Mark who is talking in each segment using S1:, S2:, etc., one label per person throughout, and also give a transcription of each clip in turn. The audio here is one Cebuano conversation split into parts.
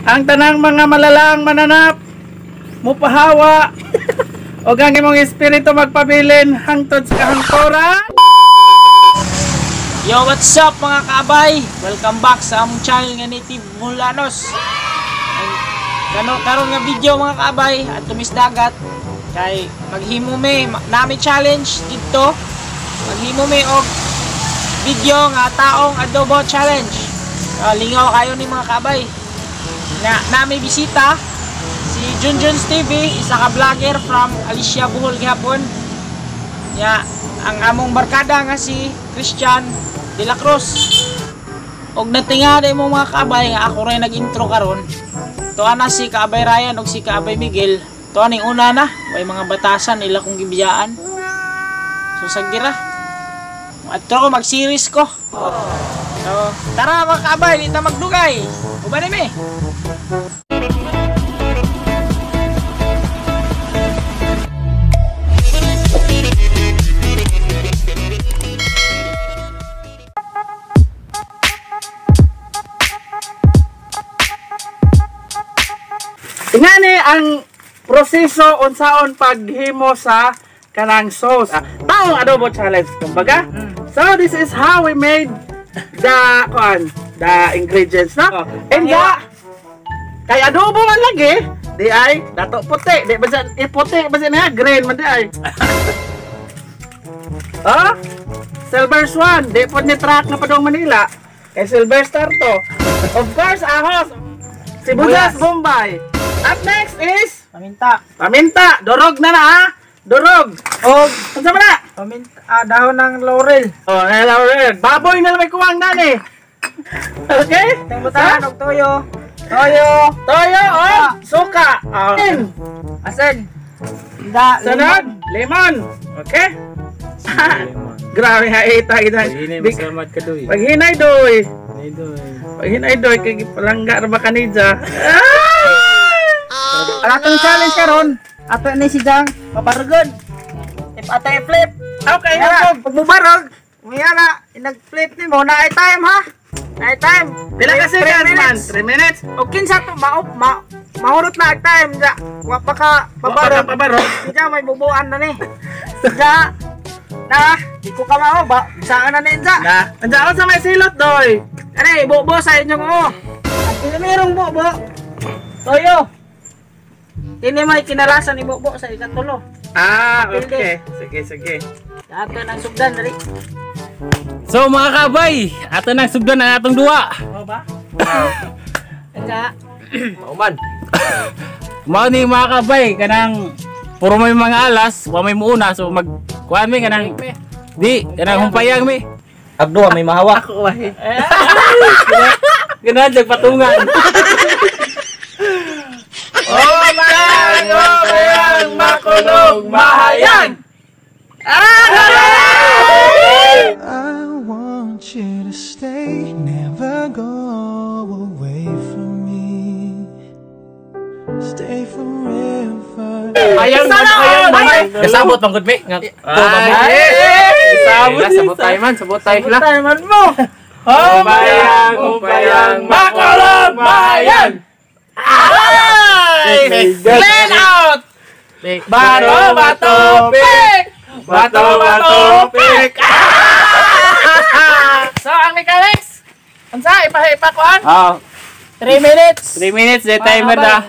S1: Ang tanang mga malalang mananap mupahawa og ang imong espiritu magpabilin hangtod sa kahangturan.
S2: Yo, what's up mga kaabay? Welcome back sa among channel nga Native Mulanos. Karon nga video mga kaabay at tumis dagat kay maghimo mi nami challenge didto. Maghimo mi og video nga taong adobo challenge. Lingaw kayo ni mga kaabay. Na nami bisita si Junjun's TV, isa ka vlogger from Alicia, Bohol gihapon. Ya, ang among barkada nga si Christian De La Cruz. Og natinga mo mga kaabay nga ako rin nag-intro karon. Tuwa na si Kaabay Ryan og si Kaabay Miguel. Tuwa ning una na, way mga batasan nila kung gibiyaan. So sagdira. Adto ko mag-series ko. So tara mga kaabay, di ta magdugay. Uban ni mi.
S1: Ingani ang proseso unsaon paghimo sa kanang sauce. Taong adobo challenge kumbaga. So this is how we made the kuan, the ingredients, no? Oh. And the kay adobo man lagi, di ay dato puti, di ba sa iputi ba na green man di ay. Oh? Silver Swan, di pod ni truck na padong Manila. Kay Silver Star to. Of course, ahos. Sibuyas Bombay. Up next is
S2: paminta.
S1: Paminta, durog na na ha. Durog. Og unsa man na?
S2: Paminta, dahon ng laurel.
S1: Oh, laurel. Baboy na lang may kuwang nani. Okay?
S2: Tingbutan og toyo. Toyo,
S1: toyo og suka.
S2: Asin. Da,
S1: sunod, lemon. Okay? Grabe ha ita ita.
S3: Paghinay ka doy.
S1: Paghinay doy. Paghinay doy kay palangga ra ba kanija.
S2: Ang atong challenge karon, ato ni si Jang mabarugod. If atay flip.
S1: Okay,
S2: ha. Pag mubarog, unya na nag-flip nimo na ay time ha. Na ay time.
S1: Pila ka seconds man? 3 minutes.
S2: O kinsa to mahurot na ang time ja. Wa pa ka pabarog. Si Jang may bubuan na ni. Ja. Na, di ko ka mao ba? Saan na ni ja?
S1: Na. Andiyan sa may silot doy.
S2: Ani, bubo sa inyong o. Ang merong bubo. Toyo. Kini may kinalasan ni Bobo sa ikatulo.
S1: Ah, okay. Sige, sige.
S2: Ato nang sugdan dali.
S3: So mga kabay, ato nang sugdan ang atong duwa.
S1: Mao ba?
S2: Anja.
S3: Mao man. Mao ni mga kabay kanang puro may mga alas, wa may muuna so mag kuan mi kanang di kanang humpayang mi.
S4: Agduwa may mahawak.
S1: Ako wahi.
S3: Ganahan jag patungan.
S1: Oh man, oh man, makulong mahayag.
S5: I want you to stay, never go away from me. Stay forever.
S3: Ayang man, kasabot man gud mi. Ay, sabot tayo man, sabot tayo la.
S2: Sabot tayo man mo.
S3: Oh bayang, oh bayang, makulong mahayag.
S1: Clean out! Bato, bato, pick! Bato, bato, pick! So, ang mechanics? Ansa? Ipakuan?
S2: 3 minutes!
S3: 3 minutes, de timer na.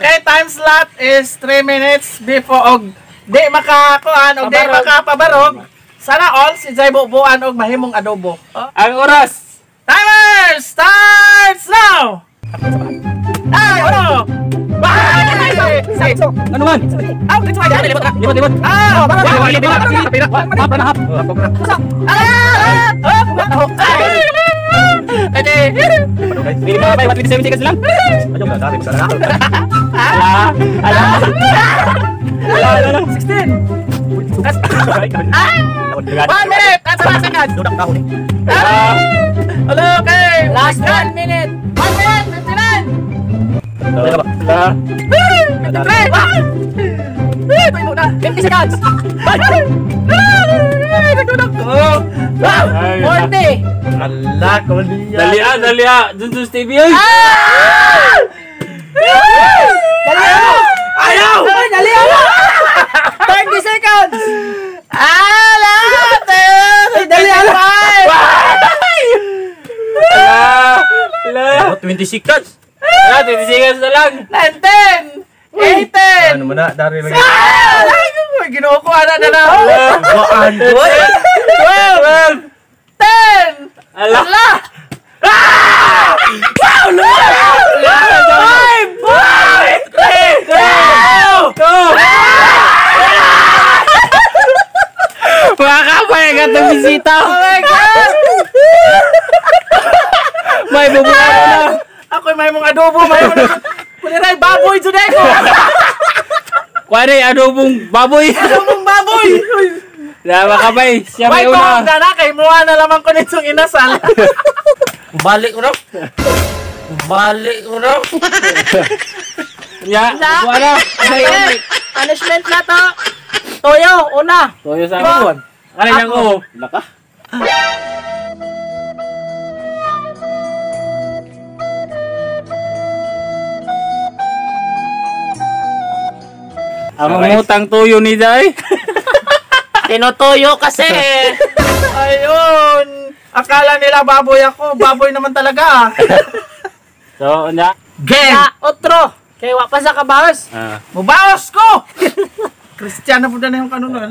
S1: Okay, time slot is 3 minutes before og di makakuan og di makapabarog. Sana all si Jai bubuan og mahimong adobo.
S3: Ang oras!
S1: Timer starts now! Ay, ano?
S3: Ano man? Limot, limot. Ah!
S1: Okay.
S2: Last 1 minute.
S1: 1 minute 59. 53.
S2: 50 seconds.
S1: Wow!
S2: 40.
S1: Allah, kau lihat.
S3: Dali ah, dali ah. Junjun's TV ay.
S4: seconds.
S3: Wala, 20 seconds na lang.
S1: 19! 18!
S4: Ano man na, dari lagi.
S1: Ah! Ay, Ginoo ko, ana na na.
S4: Waan ko.
S1: 12! 10!
S3: Ala.
S1: Ala! Ah! Wow! 5! 4! 3! 2!
S3: 2! Mga kabay, gatong bisita.
S1: Oh my God!
S3: May bubuhay na.
S1: Ako'y may mong adobo, may mong Kuliray, baboy today ko!
S3: Kuwari, adobong baboy.
S1: Adobong baboy!
S3: Na, mga kabay, siya may
S1: May
S3: una.
S1: una na, kay muha na lamang ko nitong inasal.
S4: Balik ko na. Balik ko na.
S3: Ya, bubuhay na.
S2: Okay. Punishment na to. Toyo, una.
S3: Toyo sa akin. Ano yung ko? Laka. Ang mutang tuyo ni Jai.
S4: Tinutuyo kasi.
S1: Ayun! Akala nila baboy ako. Baboy naman talaga.
S3: So, una.
S1: Game!
S2: Na, otro. Kay wa pa sa kabaos.
S1: Mubaos ko! Kristiyano po na yung kanunan.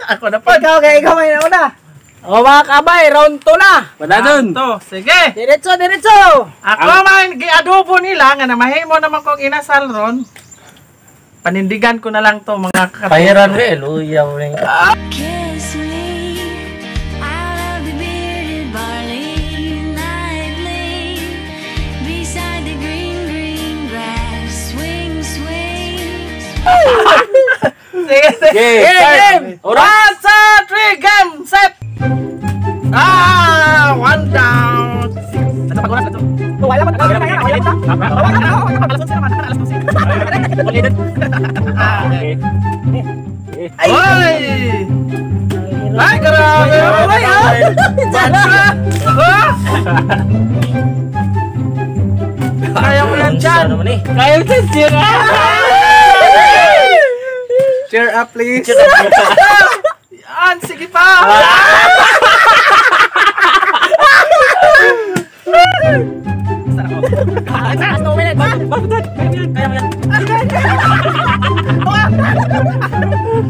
S1: Ako na pa.
S2: Ikaw, kay ikaw may nauna. O mga kabay, round 2 na.
S3: Wala dun.
S1: To, sige.
S2: Diretso, diretso.
S1: Ako man, giadobo nila nga na mahimo naman kong inasal ron. Panindigan ko na lang to mga kapatid.
S4: Pahiran ko eh. Luya mo rin.
S6: Kiss me out of the bearded barley nightly beside the green, green grass. Swing, swing.
S1: Sige, sige.
S3: Okay, start.
S1: Game!
S3: Oras.
S1: 1, 2, 3, game! Set! Ah! One down!
S3: Okay.
S1: Ay! Ay, grabe! Ay, ah! Ah! Kaya mo yan dyan!
S4: Ano man eh.
S3: Kaya mo dyan, cheer up!
S1: Cheer up, please! Yan, sige pa!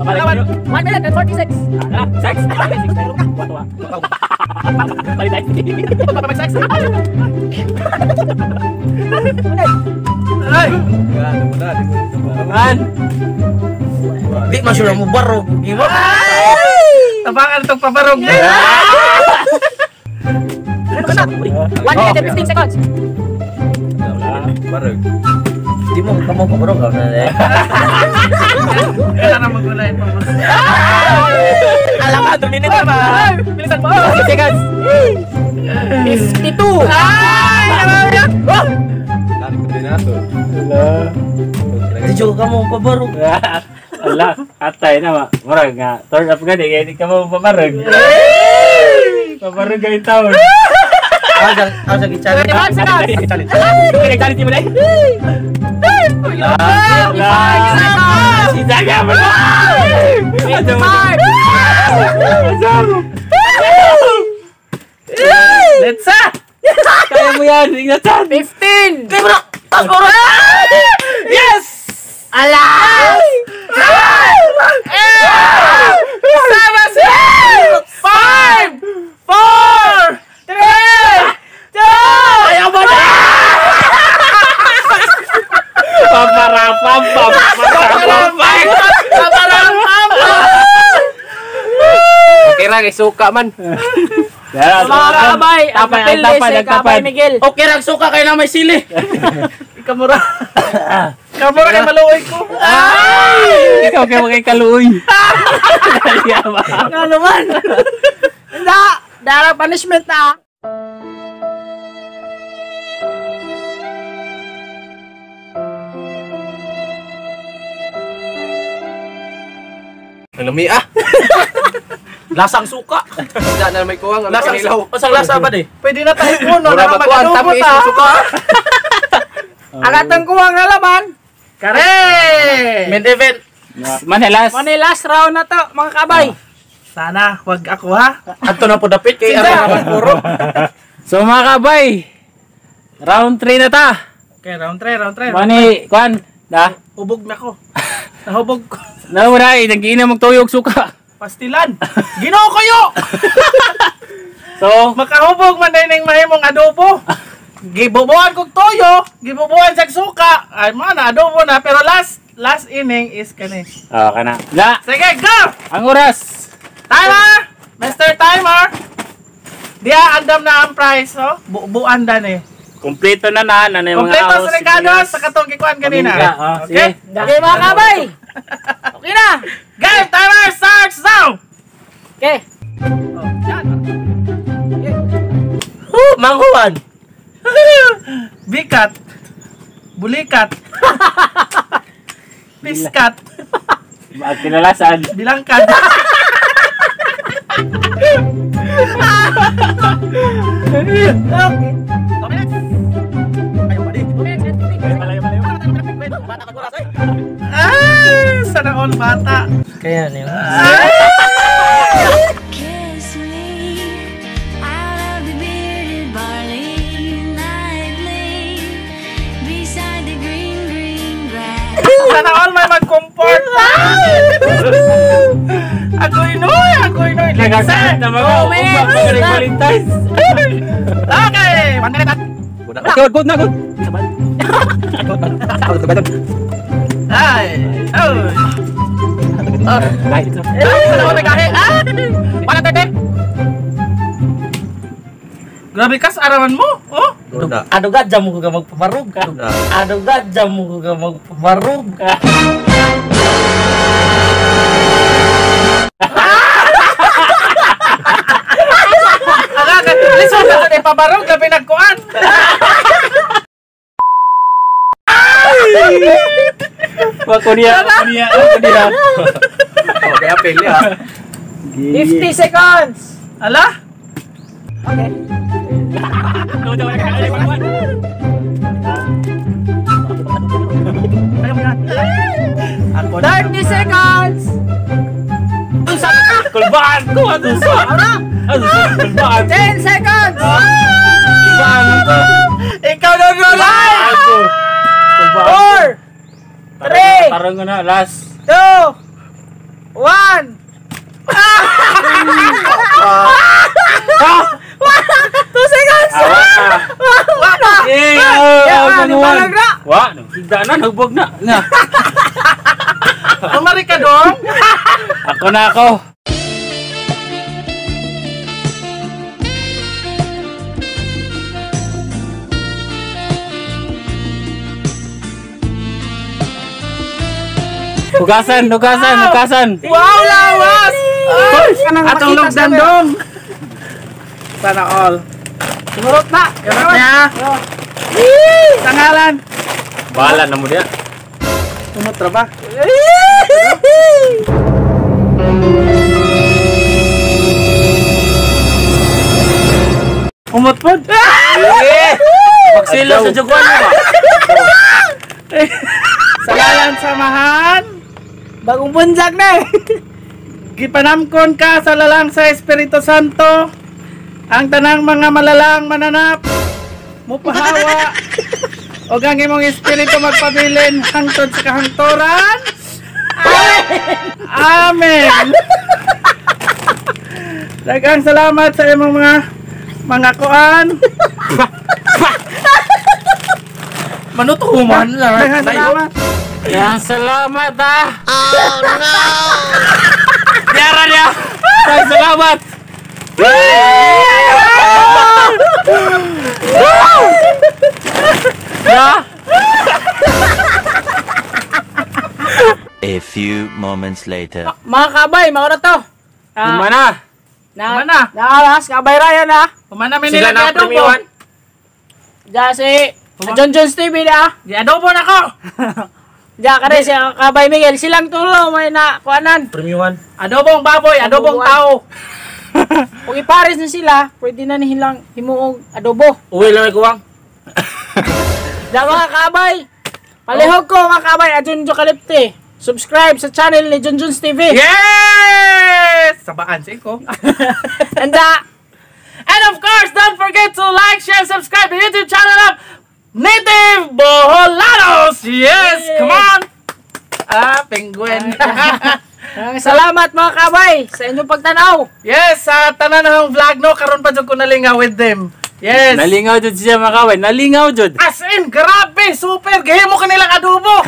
S4: Kaya mo yan.
S2: 1 minute and 46.
S3: Sex!
S1: Ay!
S3: Man!
S4: Di man sure mo barog. Gima.
S1: Tabangan itong pabarog.
S2: 1 minute and 15 seconds.
S4: Barog. Di mo kamo pabarog ka na eh.
S1: Kailangan na magulain pa mo.
S4: Alam ka, 2 minutes pa.
S1: Bilisan mo!
S3: 60 seconds!
S2: 52.
S1: Ay! Grabe!
S4: Di joke ka mo pabarog.
S3: Ala, atay na ma. Murag nga, turn up gani kaya di ka mo pabarog. Pabarog galing taon.
S4: Ako sa challenge.
S2: 21 seconds.
S3: Challenge mo na. Sisaga mo na.
S2: 25.
S1: Let's ah!
S3: Kaya mo yan, ingatan.
S2: 15.
S1: Yes!
S2: Ala!
S1: 7, 6, 5, 4, 3, 2,
S4: Ayaw mo na!
S3: Paparapam, paparapam.
S4: Okay ra kay suka man.
S2: Mga kabay, ang
S3: Tapay,
S2: napili
S3: ang tapay,
S2: si
S3: ang
S2: Kabay
S3: tapay.
S2: Miguel.
S4: Okay ra suka kay na may sili.
S1: Kamura. Kamura kay maluoy ko.
S3: Ikaw kay mga kaluoy.
S2: Nga naman. Hindi. Dara punishment na.
S4: Ang lami ah. Lasang suka.
S7: Isda na may kuwang.
S4: Lasang suka. Lasa ba di?
S1: Pwede na tayo puno
S7: Mura
S1: na
S7: matuan,
S1: mag-adobo
S7: tapis
S1: ta.
S7: yung suka.
S2: Ang atong kuwang na laman.
S1: Kare!
S4: Main event.
S3: Manelas.
S2: Mani last round na to, mga kabay.
S1: Sana wag ako ha.
S4: Adto na po dapit kay aron naman puro.
S3: So mga kabay, round 3 na ta.
S1: Okay, round 3, round 3.
S3: Mani, kuan, da.
S1: Hubog na ko. Nahubog ko.
S3: Naura, nagiinom magtuyog suka.
S1: Pastilan. Ginoo kayo.
S3: So,
S1: makahubog man din ning mahimong adobo. Gibubuan kog toyo, gibubuan sa suka. Ay man, adobo na pero last inning is kani.
S3: Ah, kana. La.
S1: Sige, go.
S3: Ang oras.
S1: Timer! Mr. Timer. Diya andam na ang price, oh. Bubuan dan eh.
S3: Kompleto na na na yung mga
S1: kompleto sa Ricardo sa katong gikuan kanina.
S3: Oh,
S1: okay.
S2: Okay mga kabay. Okay na.
S1: Game timer starts now.
S2: Okay.
S1: Oh, yan.
S4: Woo, manghuan.
S1: Bikat. Bulikat. Piskat.
S3: Kinalasan.
S1: Bilangkad.
S2: Okay.
S1: Ay, sana all bata.
S4: Kaya niyo.
S6: Kiss me out of the bearded barley nightly beside the green, green grass.
S1: Sana all may mag-comfort. Agoy noy, agoy noy.
S3: Nagagalit na mga Valentine's.
S1: Okay, 1 minute.
S3: Good, good na, good.
S1: Ay, oh.
S3: Ay,
S1: Sana all may kahe. Ah, 1:30. Grabe kas araman mo. Oh.
S4: Ano ga jam ko ka magpabarog? Ano ga jam ko ka magpabarog?
S1: Aga, listen ka sa ipabarog labi nagkuan.
S3: Wako niya, wako niya, wako niya.
S4: Okay, apel ya.
S2: 50 seconds.
S1: Ala?
S2: Okay.
S1: Ako na.
S2: 30 seconds.
S3: Kulbaan ko, ato sa. Ato sa kulbaan.
S2: 10 seconds.
S3: Kulbaan ko.
S1: Ikaw na Rolay.
S3: Kulbaan.
S2: 4, 3,
S3: Tarong na last.
S2: 2, 1.
S3: Ah!
S2: 2 seconds.
S3: Awa.
S2: Wala.
S3: Eh,
S2: Ya, ni na.
S3: Wa, higda na, nagbog na. Nga.
S1: Umari ka dong.
S3: Ako na ako. Hugasan, hugasan, hugasan.
S1: Wow, lawas. Atong lugdan dong. Sana all.
S2: Sumurot na.
S1: Karot niya. Tangalan.
S3: Bahala na mo diya.
S1: Tumutra ba? Umot po.
S4: Pagsilo sa juguan mo ba?
S1: Salalan samahan.
S2: Bagong bunsag na eh.
S1: Gipanamkon ka sa lalang sa Espiritu Santo. Ang tanang mga malalang mananap mupahawa o ang imong espiritu magpabilin hangtod sa kahangtoran. Amen. Daghang salamat sa imong mga kuan.
S4: Manutuhuman lang.
S1: Daghang salamat.
S3: Yan, salamat ah. Oh no. Yara niya. Daghang salamat. Ya.
S7: A few moments later.
S2: Mga kabay, mauna to.
S3: Kumana.
S1: Kumana.
S2: Naalas, kabay Ryan ah.
S1: Kumana mi
S4: Sila
S1: nila
S4: na
S1: adobo.
S4: premiuan.
S2: Diyan si John Jones TV na.
S1: Di adobo na ko.
S2: Diyan ka rin si kabay Miguel. Silang tulo, may na kuanan.
S4: Premiuan.
S1: Adobong baboy, adobong tao.
S2: Kung ipares na sila, pwede na nilang himuog adobo.
S4: Uwi lang ay kuwang.
S2: Diyan mga kabay, palihog ko mga kabay, Ajun Jokalipte. Subscribe sa channel ni John Jones TV.
S1: Yes! Sabaan si ko.
S2: Anda,
S1: And of course, don't forget to like, share, and subscribe the YouTube channel of Native Boholanos. Yes, come on. Ah, penguin.
S2: Maraming salamat, mga kabay, sa inyong pagtanaw.
S1: Yes, sa tanan na vlog, no, karon pa jud ko nalingaw with them. Yes.
S3: Nalingaw jud siya, mga kabay. Nalingaw jud.
S1: As in, grabe, super. Gihimo ka nilang adobo.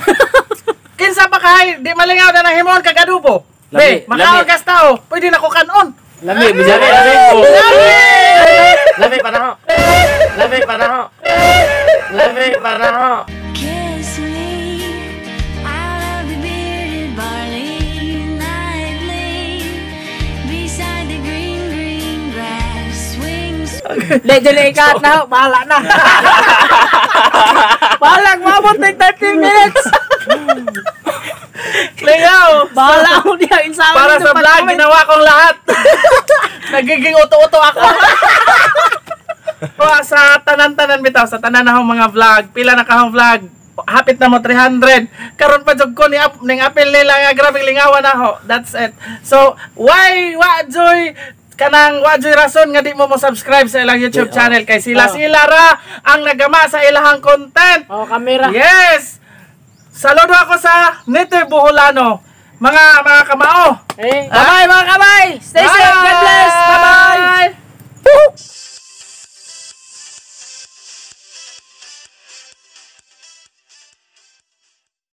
S1: Kinsa pa kay di malingaw na nahimon kag adobo?
S3: Lami,
S1: Be, makaon
S3: lami.
S1: kas tao, pwede na ko kanon.
S3: Lami, bijari, lami.
S1: Lami!
S4: Lami pa na ho. Lami pa na ho. Lami pa na ho.
S6: Kiss me out of the bearded barley nightly beside the green, green grass swings.
S2: Di, dili ikat na. Bahala na. Bahala, maabot ng 30 minutes.
S1: Lingaw.
S2: Bahala ako niya. Insaon
S1: Para
S2: nito
S1: sa vlog,
S2: pag-comment.
S1: ginawa kong lahat. Nagiging uto-uto ako. O, sa tanan-tanan bitaw, sa tanan na akong mga vlog, pila na kahong vlog, hapit na mo 300. Karon pa jud ko ni up ning apil nila nga grabeng lingawan ako. That's it. So, why wa joy kanang wa joy rason nga di mo mo subscribe sa ilang YouTube channel kay sila sila ra ang nagama sa ilahang content.
S2: Oh, kamera.
S1: Yes. Saludo ako sa Native Boholano. Mga kamao.
S2: Eh, bye-bye, mga kabay. Stay safe. God bless. Bye-bye.